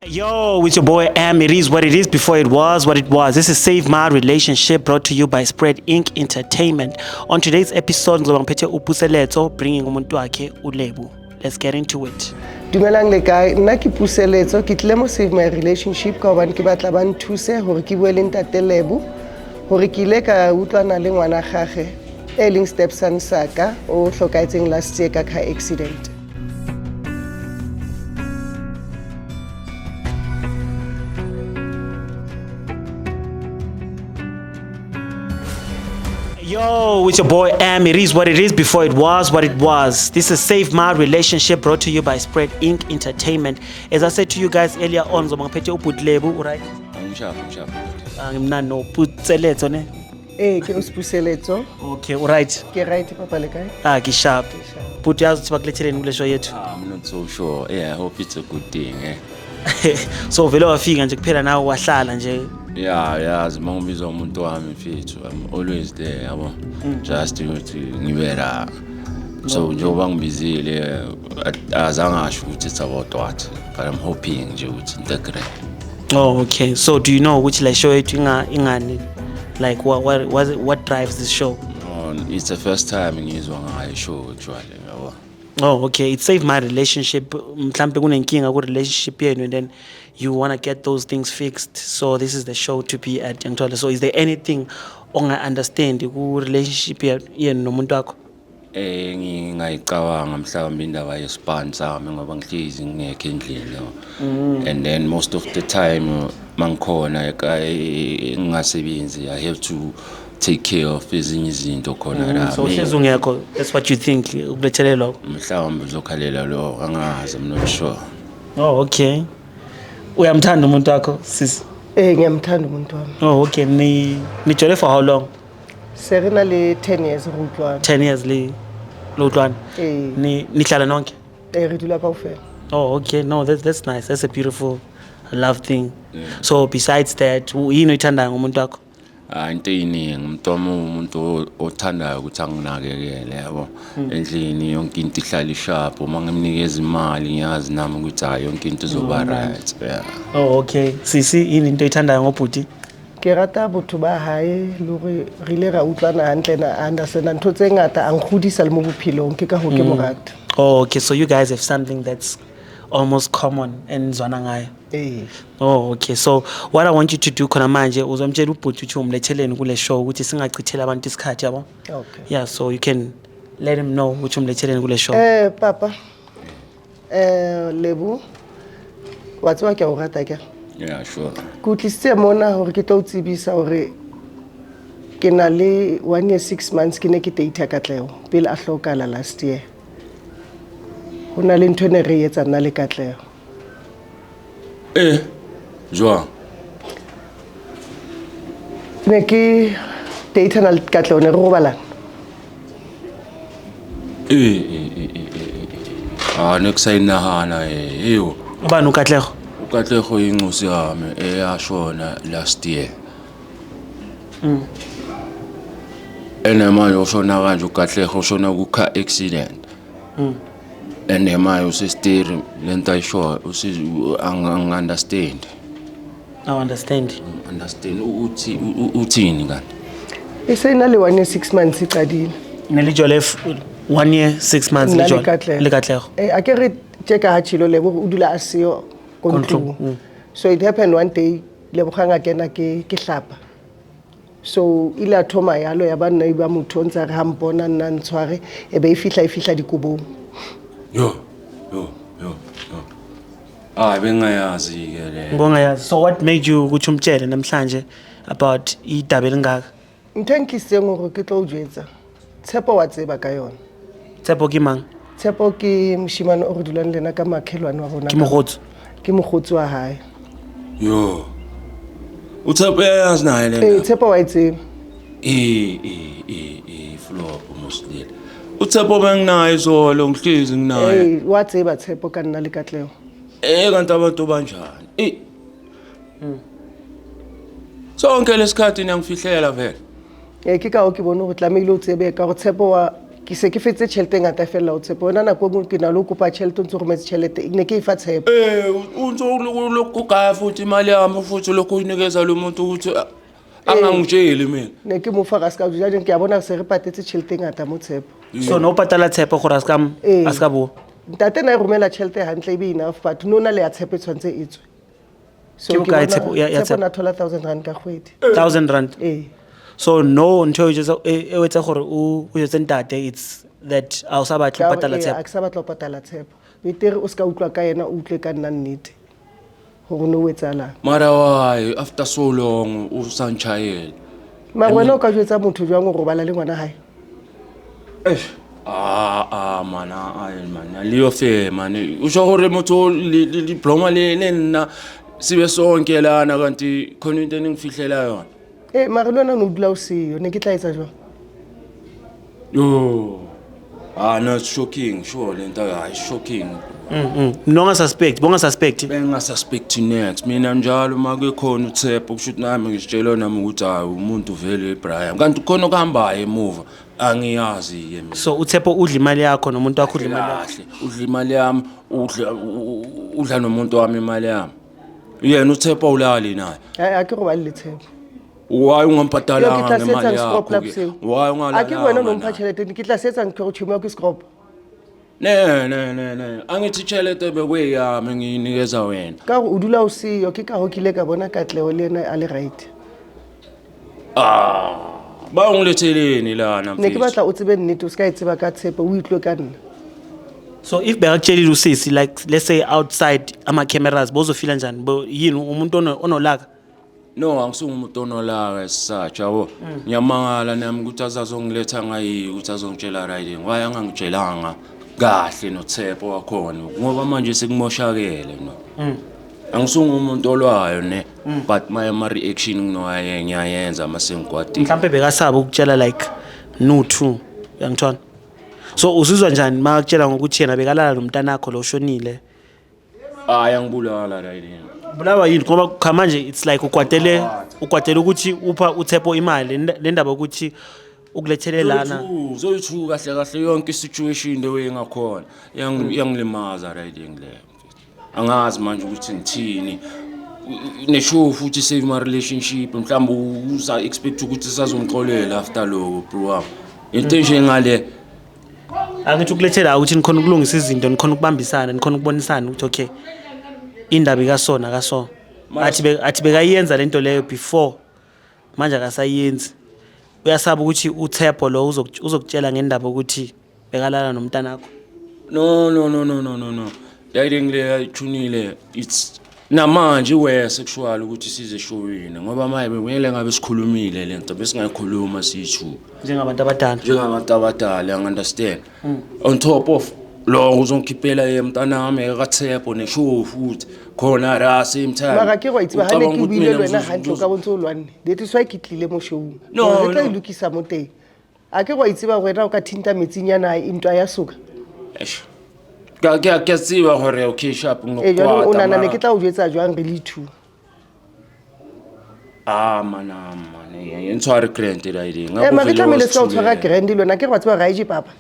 Yo, it's your boy Am. It is what it is before it was what it was. This is Save My Relationship, brought to you by Spread Inc. Entertainment. On today's episode, ngizoba ngiphethe uPuseletso bringing umuntu wakhe uLebu. Let's get into it. Dumelang le kae? Nna ke Puseletso, ke tlile mo Save My Relationship ka hobane ke batla ba nthuse hore ke bue le ntate Lebo hore ke ile ka utlwana le ngwana gage e leng stepson sa ka o hlokahetseng last year ka car accident. Yo, it's your boy Am. It is what it is before it was what it was. This is Save My Relationship, brought to you by Spread Inc. Entertainment. As I said to you guys earlier on, ngizoba ngiphethe ubhuti Lebu, right? Angishaphi, ngishaphi. Ngimnandi noPuseletso ne? Ee, ke Puseletso. Okay, right. Ke right papa le kae? Ah, ke sharp. Bhuti, yazi ukuthi bakuletheleni kule show yethu. I'm not so sure. Yeah, I hope it's a good thing, eh. So vele wafika nje kuphela nawe wahlala nje. Yeah, yazi uma ngibizwa umuntu wami mfethu, I'm always there, yabo. Just ukuthi ngibe la. So njengoba ngibizile, azange asho ukuthi it's about what, but I'm hoping nje ukuthi into great. Oh, okay. So do you know which le show yethu ingani, like what drives this show? No, it's the first time ngizwa ngayo show actually, yabo. Oh, okay. It Saved My Relationship. Mhlambe kunenkinga ku relationship yenu and then you want to get those things fixed. So this is the show to be at. Ngithola. So is there anything onga understand ku relationship yenu nomuntu wakho? Ngingayicabanga mhlawumbe indaba yespan sami ngoba ngihlezi ngingekho endlini, yabo. And then most of the time mangikhona ngingasebenzi, I have to take care of ezinye izinto khona la. So uhlezi ungekho, that's what you think ukulethelelwa? Mhlawumbe uzokhalela lo, angazi, I'm not sure. Oh, okay. Uyamthanda umuntu wakho, sis? Ngiyamthanda umuntu wami. Oh, okay. Ni nijole for how long? Se re na le 10 years re utlwana. 10 years le utlwana. Ee. Ni nihlala nonke? Ee, re dula kaofela. Oh, okay. No, that's nice. That's a beautiful love thing. Yeah. So besides that, yini oyithandayo ngomuntu wakho? Ah, into eyiningi, umuntu wami umuntu othandayo ukuthi anginakekele, yabo. Endlini yonke into ihlala isharp, uma ngimnikeza imali ngiyazi nami ukuthi hayi yonke into izoba right. Yeah. Oh, okay. Sisi, yini into oyithandayo ngobhuti? Ke rata botho ba hae le hore re ile ra utlwana hantle na understand ntho tse ngata a nkgodisa le mo bophelong, ke ka hoo ke mo rata. Oh, okay. So you guys have something that's almost common and nizwana ngayo. Ee. Oh, okay. So what I want you to do khona manje uzomtshela ubhuti ukuthi umletheleni kule show ukuthi singachitheli abantu isikhathi, yabo. Okay. Yeah, so you can let him know ukuthi umletheleni kule show. Papa. Lebo, wa tseba ke a o rata ke? Yeah, sure. Ke o tlisitse mona hore ke tlo o tsebisa hore ke na le 1 year 6 months ke ne ke date Katleho pele a hlokala last year. Ho na le ntho e ne re etsa nna le Katleho. Jwang? Ne ke date na le Katleho, ne re robalana. Ah, ne ke sa inahana, eo. Ubani uKatleho? uKatleho incosi yami eyashona last year. Ene manje ushona kanje uKatleho, ushona ku car accident. Ene manje usesteri lento ayishoyo angi-understand. I understand. Understand uthi uthini kanti? E se na le 1 year 6 months e qadile. Ne le jole 1 year 6 months le Nna le jole. Katleho. Le Katleho. A ke re tje ka ha tshilo Lebo o dula a siyo ko Ko ntlong, ntlong. So it happened one day Lebogang a kena ke hlapa. So ile a thoma yalo ya ba nna e ba motho o ntse a re ha mpona nna ntshware, e be e fihla, e fihla dikobong. Yo, yo, yo, yo. Ah, bengayazi ke le. Ngongayazi. So what made you ukuthi umtshele namhlanje about idaba elingaka? Ntho e nkisitseng hore ke tlo o jwetsa, Tshepo wa tseba ka yona. Tshepo ke mang? Tshepo ke moshimane o re dulang le yena ka makhelwane wa rona. Ke mogotsi? Ke mogotsi wa hae. Yo. Utshepo uyayazi naye le ndaba? Tshepo wa e tseba. Flop mos lele. Utshepo benginaye izolo, ngihlezi nginaye. Wa tseba Tshepo ka nna le Katleho. Kanti abantu banjani? Sonke lesikhathi niyangifihlela vele. Ke ka ho ke bone hore tlamehile o tsebe ka hore Tshepo wa Ke se ke fetse tšhelete e ngata fela o Tshepo. Wena nako e nngwe ke na le ho kopa tšhelete o ntse o rometse tšhelete, ne ke e fa Tshepo. Eh, untso ulokhu ugaya futhi imali yami, futhi ulokhu uyinikeza lo muntu ukuthi angangitsheli mina. Ne ke mo fa ga se ka jaanong ke a bona se re patetse tšhelete e ngata mo Tshepo. So no patala Tshepo gore a ska Ee. a ska bo. Ntate na e romela tšhelete hantle e be enough, but no na le ya Tshepo e tshwanetse e tswe. So Ke bokae bona Tshepo ya Tshepo Tshepo? na thola R1 000 ka kgwedi. R1 000. Ee. So no, ntho e jwetsa e etsa gore o jwetse ntate, it's that a o sa batle ho patala Ee, Tshepo. a ke sa batla ho patala Tshepo. Betere o ska utlwa ka yena, o utlwe ka nna nnete gore no o etsahalang. Mara why after so long usangishayela? Mara wena o ka jwetsa motho jwang o robala le ngwana hae? Ah ah man, ah man, aliyo fair man. Usho gore motho diploma le le nna sibe sonke lana, kanti khona into eningifihlela yona. Ee, mara le wena o ne o dula o seyo, ne ke tla etsa jwang? Yo. Ah no, it's shocking, sure lento, hayi, shocking. No suspect, bonga suspect. Benga-suspect next mina njalo uma kukhona uTshepo, kusho ukuthi nami ngizitshela nami ukuthi hayi, umuntu vele Brian, kanti khona okuhambayo emuva, angiyazi-ke mina. So uTshepo udla imali yakho nomuntu wakho udla imali yakho. Kahle, udla imali yami, udla udla nomuntu wami imali yami. Yena uTshepo awulali naye? Ha ke robale le Tshepo. Why Yo, ke ungamphatalanga tla se ngemali etsang skrop la yakho ke? bosiu? Why A ke wena o no ungalalanga mpha naye? tjhelete, ke tla se etsang ke gore tšhomi ya ke skrop? Ne ne ne ne, angithi tšhelete bekuyeyami, ngiyinikeza wena. Ka gore o dula o seyo, ke ka ho ke ile ka bona Katleho le ena a le right. Ah, bawungiletheleni lana Ne ke mfethu? batla o tsebe nnete, o se ka e tseba ka Tshepo, o utlwe ka nna. So if bekakutshelile usisi, like let's say outside ama cameras, bozofila njani? Bo yini umuntu onolaka? No, angisuye umuntu onolaka as such, yabo. Ngiyamangala nami ukuthi azazongiletha ngayi ukuthi azongitshela riding. Why angangitshelanga kahle noTshepo wakhona? Ngoba manje sekumoshakele no. Angisuye umuntu olwayo ne, but my ama reaction nginowaye ngiyayenza mase ngikwatile. Mhlambe bekasaba ukutshela like no two, uyangithola? So uzizwa njani makakutshela ngokuthi yena bekalala nomntanakho lo oshonile? Hayi, angibulala riding. Bulawa yini? Ngoba cha, manje it's like ukwatele ukuthi upha uTshepo imali, le ndaba ukuthi ukulethele lana. Zoyi-two kahle kahle, yonke i-situation the way ngakhona iyangilimaza riding le. Angazi manje ukuthi ngithini neshow futhi save my relationship, mhlawumbe usa expect ukuthi sazongixolela after lokho, bro wami, into enjengale. Angithi ukulethela ukuthi nikhona ukulungisa izinto, nikhona ukubambisana, nikhona ukubonisana ukuthi okay, indaba ikasona kaso. Athi bekayenza lento leyo before, manje akasayenzi, uyasaba ukuthi uTshepo lo uzokutshela ngendaba ukuthi bekalala nomntanakho. No no no no no no no, riding le ayithunile, it's namanje iwese actually ukuthi size eshowini, ngoba manje bekumele ngabe sikhulumile lento, besingayikhuluma siyi-two. Njengabantu abadala. Njengabantu abadala, understand? On top of lokho uzongikhiphela ye mntanami kaTshepo neshow futhi khona la same time. Mara ke go itseba ha ne Ucabanga ke ukuthi buile mina le wena hantle, o ka bontse o lwanne. That is why ke tlile mo showung. No, Hore re tla no. e lokisa mo teng. A ke go itseba wena o ka thinta metsinyana ntwa ya soka. Eish. Ke a tseba gore okay, sharp. Ee, jwanong o Nginokukwata nahana ne ke tla o jwetsa jwang re le two? Ah man, ah man, e ntshware grand riding. Ee, mare tlamehile se ka o tshwara grand le wena, ke re wa tseba gore ha e je papa.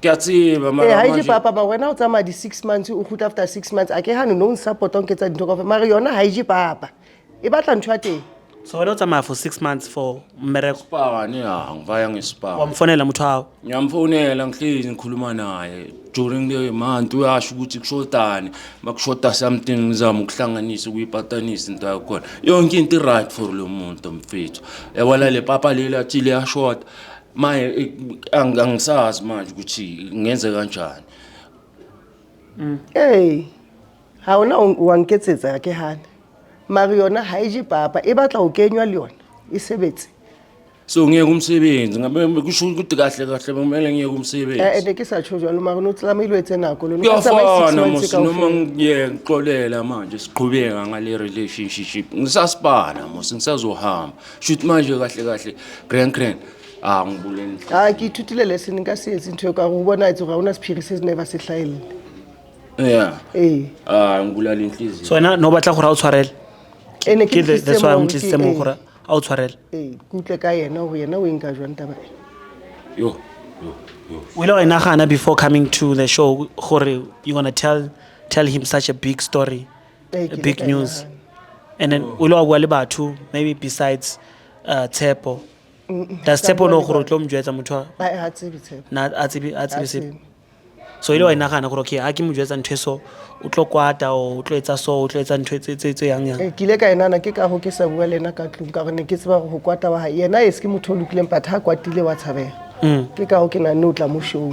Ke a tseba. Ee, Mara ha e je papa, mara wena o tsamaya di-6 months, o kgutla after 6 months, a ke hane no nsupport-a, o nketsa dintho kaofela, mare yona ha e je papa, e batla ntho ya teng. So wena o tsamaya for 6 months for mmereko? Spani ya, ngivaya ngespa. Wamfonela motho wa hao? Ngiyamfonela, ngihlezi ngikhuluma naye during the month, uyasho ukuthi kushodani, makushoda something ngizama ukuhlanganisa, ukuyipatanisa into yakhona, yonke into i-right for lo muntu mfethu. Yabona le papa leli athi liyashoda maye, angisazi manje ukuthi ngenze kanjani. Ee, ha ona wa nketsetsa, ke hane, mare yona ha e je papa, e batla ho kenywa le yona e sebetse. So ngiyeke umsebenzi, ngabe kusho ukuthi kahle kahle kumele ngiyeke umsebenzi? Ene ke sa tjho jwalo, mare no tlamehile o etse nako le wena. O ka tsamaye six Kuyafana months mos, noma kaofela. ngiye ngixolela manje, siqhubeka ngale relationship, ngisasipana mos, ngisazohamba shuthi manje kahle kahle grand grand, ah, ngibuleni. A ke ithutile lesson, nka se etse ntho eo ka gore o bona etse gore ha ona sephiri se never se hlahelle. Yeah. Ee. Ah, ngibulala inhliziyo. So wena no batla gore a o tshwarele? Ene ke Ke that's why o mo ntlisitse mo gore a o tshwarele. Ee, ke utlwe ka yena gore yena o e nka jwang taba e. Yo yo. O ile wa e nagana before coming to the show gore you gonna tell him such a big story, Ee, a ke ile big ka e news? nahana. And then o ile wa bua le batho maybe besides Tshepo? Does ka Tshepo bua know le gore o batho. tlo mo jwetsa motho wa Ai, ha tsebe Tshepo. Na a tsebe, a Ha tsebe sepe? tsebe. So ile wa e nagana gore okay, ha ke mo jwetsa ntho e so, o tlo kwata or o tlo etsa so, o tlo etsa ntho tse yang yang? Ee, ke ile ka e nahana, ke ka hoo ke sa bua le ena ka tlung, ka gore ne ke tseba gore ho kwata wa hae yena e se ke motho o lokileng, but ha kwatile wa tshabeha. Ke ka hoo ke nahanne o tla mo show.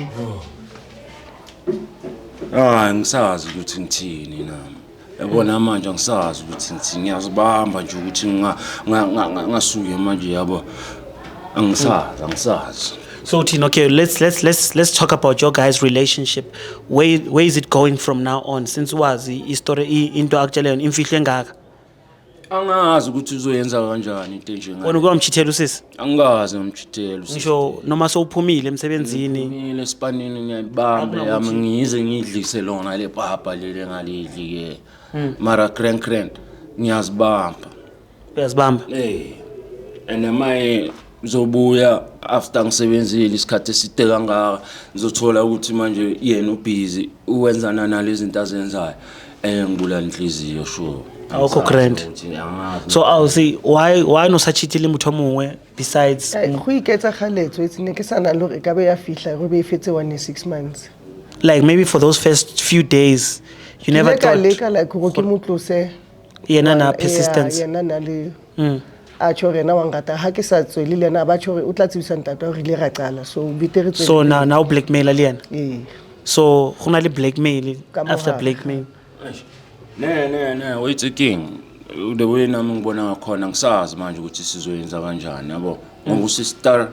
Hayi, ngisazi ukuthi ngithini nami. Yabona manje angisazi ukuthi ngithini, ngiyazibamba nje ukuthi ngasuke manje, yabo. Angisazi, angisazi. So Tino, okay, let's talk about your guys' relationship. Where is it going from now on? Since wazi i-story, into akutshele yona, imfihlo engaka. Angazi ukuthi uzoyenza kanjani into Wena enjengale. uke wamchithela usisi? Angikaze ngimchithele usisi. Ngisho noma sowuphumile emsebenzini. Ngiphumile esipanini, ngiyayibamba yami, ngiyize ngidlise lona le papa leli engalidli ke. Mara grand grand ngiyazibamba. Uyazibamba. Eh. And maye ngizobuya after ngisebenzile isikhathi eside kangaka, ngizothola ukuthi manje yena ubusy uwenzana nalezi zinto azenzayo. Ngibulala inhliziyo, sure. Awukho grand. Ukuthi angazi. So I'll see why no sa cheatile motho o mongwe besides? Ai, go iketsagaletso etse ne ke sa nahane hore e ka be ya fihla gore be e fetse one year six months. Like maybe for those first few days you Ke never ile ka thought leka like gore ke mo tlose. Yena na Ngwana- persistence. Yeah, yena na le a tjho hore yena wa nrata, ha ke sa tswele le yena, ba tjho hore o tla tsebisa ntate wa hore re ile ra qala, so betere tswele So pele. now blackmail le yena. Ee. So go na le blackmail Ka after mogare. blackmail. Ne ne ne, wait, king. The way nami ngibona ngakhona, ngisazi manje ukuthi sizoyenza kanjani, yabo, ngoba usister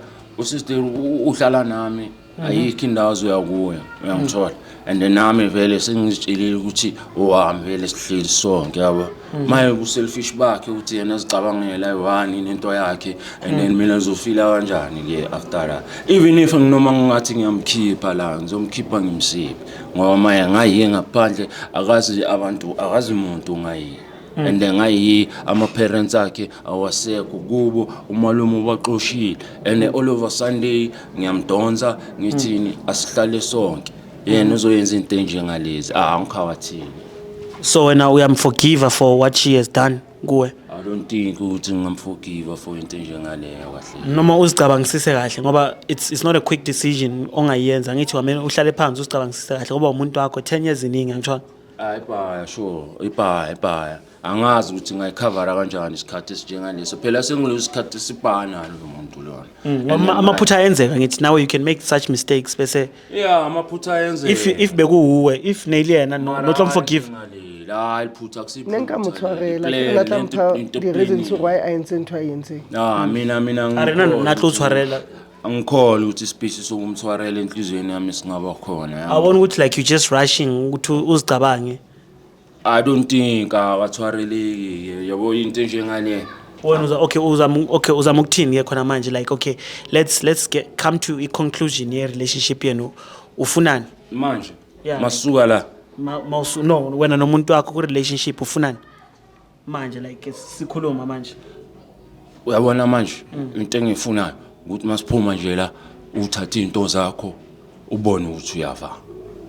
uhlala nami, ayikho indawo azoya kuyo, uyangithola? And then nami vele sengizitshelile ukuthi owami, vele sihleli sonke, yabo. Maye ku-selfish bakhe ukuthi yena azicabangela ayi-one nento yakhe, and then mina ngizofila kanjani ke after that? Even if noma ngingathi ngiyamkhipha la, ngizomkhipha ngimsiphi? Ngoba maye ngayiye ngaphandle, akazi abantu, akazi muntu ngayiye, and then ngayi ama-parents akhe awasekho kubo, umalume ubaxoshile, and all over Sunday ngiyamdonsa ngithini, asihlale sonke, yena uzoyenza into enjengalezi? Ah, angikhawathini. So wena uyamforgive for what she has done kuwe? I don't think ukuthi ngingamforgive for into enjengaleyo kahle. Noma uzicabangisise kahle, ngoba it's not a quick decision ongayenza, ngithi wamele uhlale phansi uzicabangisise kahle, ngoba umuntu wakho 10 years iningi, angitshona? Hayi, ibhaya, sure, ibhaya, ibhaya. Angazi ukuthi ngayikhavara kanjani isikhathi esinjengaleso, phela sengileso sikhathi esibhaya nalo lo muntu lona. Ngoba amaphutha ayenzeka, ngithi nawe you can make such mistakes bese Yeah, amaphutha ayenzeka. If bekuwuwe, if Nelly yena no, no tlo forgive? Hayi, liphutha Ne nka mo tshwarela, ke re tla mpha di-reasons gore why a entse ntho a e entseng. Ah, mina A rena na tlo tshwarela? Angikholwa ukuthi ispace sokumthwarela enhliziyweni yami singaba khona, yabo. Awubona ukuthi like you just rushing ukuthi uzicabange? I don't think akathwareleki, yabo, into enjengale. Wena uza okay, uzama, okay, uzama ukuthini ke khona manje? Like, okay, let's get come to a conclusion ye relationship yenu. Ufunani? Manje Yeah. masuka la? No, wena nomuntu wakho ku relationship ufunani manje, like sikhuluma manje? Uyabona manje, into engiyifunayo ukuthi masiphuma nje la, uthathe izinto zakho, ubone ukuthi uyava.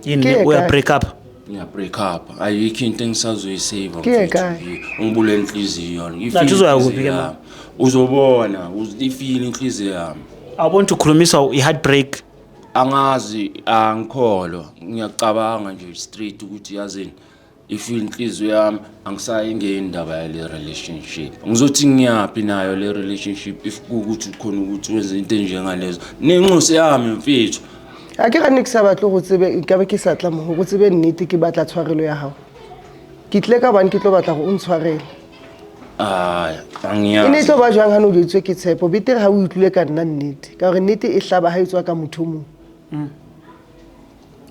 Yini? Ke Uya kae? break up? Ngiya break up, ayikho into engisazoyisave. Ke kae? Ungibule inhliziyo. Nathi uzoya kuphi ke ma? Uzobona, ifile inhliziyo yami. Awubona ukuthi ukhulumiswa i-heartbreak? Angazi, angikholwa, ngiyacabanga nje straight ukuthi yazini, ifile inhliziyo yami, angisayingeni indaba yale relationship. Ngizothi ngiyaphi nayo le relationship if kuwukuthi khona ukuthi wenze into enjengalezo nenxusi yami, mfethu? A ke gane ke sa batle go tsebe, nkabe ke sa tla mo go tsebe nnete. Ke batla tshwarelo ya gago, ke tlile ka bane ke tlo batla go o ntshwarele. Hayi. E ne e Angiyazi. tlo ba jwang ga ne o jwetswe ke Tshepo? Betere ga o utlwile ka nna nnete, ka gore nnete e hlaba ga e tswa ka motho o mongwe.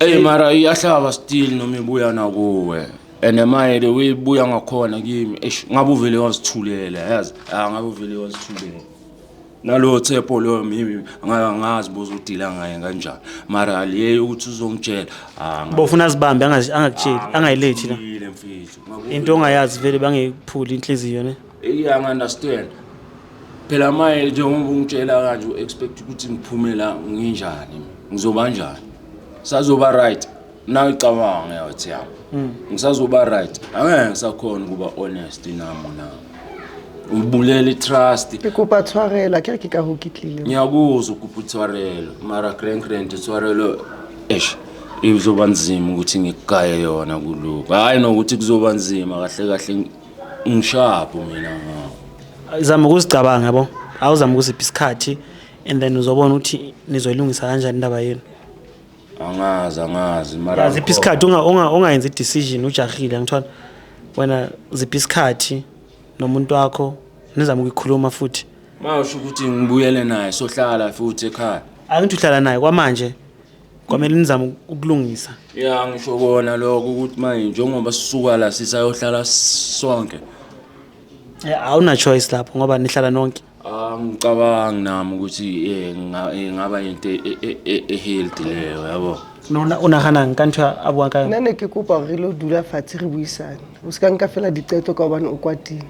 Ey, mara iyahlaba still noma ibuya nakuwe, and maye the way ibuya ngakhona kimi, eish, ngabe uvele wazithulela, yazi. Ah, ngabe uvele wazithulela nalowo Tshepo loyo, maybe angazi bozodila ngaye kanjani, mara le ukuthi uzongitshela, ah. Bofuna azibambe, angakutsheli, angayilethi la. Ngile mfethu. Into ongayazi vele bangeyiphuli inhliziyo ne. Yeah, angi-understand phela maye, njengoba ungitshela kanje, u-expect ukuthi ngiphume la nginjani? Ngizoba njani? Sazoba right. Nawe icabanga yathi yami. Ngisazoba right. Angeke ngisakhona ukuba honest nami na. Ubulela i-trust. Ke kopa tshwarelo, akere ke ka hoo ke tlile. Ngiyakuzwa ukupha utshwarelo, mara grand grand tshwarelo eish izoba nzima ukuthi ngikugaye yona kulokhu. Hayi nokuthi kuzoba nzima, kahle kahle ngishapo mina ngawo. Zama ukuzicabanga, yabo, awuzama ukuzipha isikhathi and then uzobona ukuthi nizoyilungisa kanjani indaba yenu. Angazi, angazi, mara Ziphi isikhathi, ungayenzi i-decision ujahile, ngithola wena. Ziphi isikhathi nomuntu wakho, nizame ukuyikhuluma futhi. Mawusho ukuthi ngibuyele naye, sohlala futhi ekhaya. Angithi uhlala naye kwamanje, kwamele nizame ukulungisa. Ya, ngisho kona lokho ukuthi manje njengoba sisuka la sisayohlala sonke. Awuna choice lapho ngoba nihlala nonke. Angicabangi nami ukuthi ingaba into e-healthy leyo, yabo. Nona o naganang ka ntho a buang ka yona? Nna ne ke kopa hore re lo dula fatshe re buisane. O se ka nka fela diqeto ka hobane o kwatile.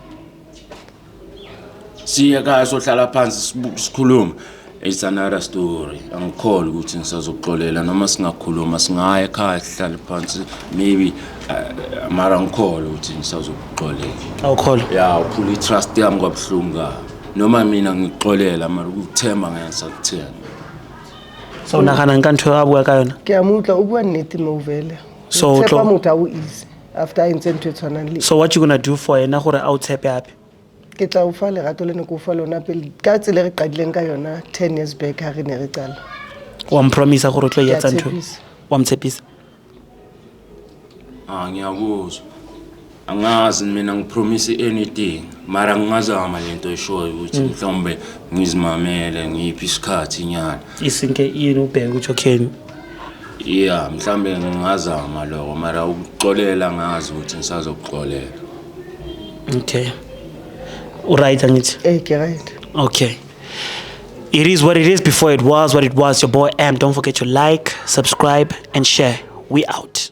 Siye ekhaya sohlala phansi sikhulume. It's another story. Angikholwa ukuthi ngisazokuxolela noma singakhuluma, singaya ekhaya sihlale phansi maybe, mara ngikholwa ukuthi ngisazokuxolela. Awukholwa? Ya, uphula i-trust yami kwabuhlungu kabi. Noma mina ngikuxolela, mara ukukuthemba ngeke ngisakuthemba. So o naganang ka ntho a bua ka yona? Ke a mo utlwa, o bua nnete mo vele. So Ho tshepa motho ha o easy after a entse ntho e tshwanang le. So what you gonna do for yena gore a o tshepe hape? Ke tla o fa lerato le ne ke o fa lona pele, ka tsela e re qadileng ka yona 10 years back ha re ne re qala. Wa mpromisa gore o tlo Ke a etsa ntho? tshepisa. Wa mtshepisa? Ah, ngiyakuzwa. Angazi mina ngipromise anything, mara ngingazama lento eshoyo ukuthi mhlawumbe ngizimamele, ngiyiphi isikhathi nyana. Isinke yini, ubheke ukuthi okay. Ya, mhlawumbe ngingazama lokho, mara ukuxolela ngazi ukuthi ngisazokuxolela. Okay, uright, angithi? Ee, ke right. Okay. It is what it is before it was what it was. Your boy M. Don't forget to like, subscribe, and share. We out.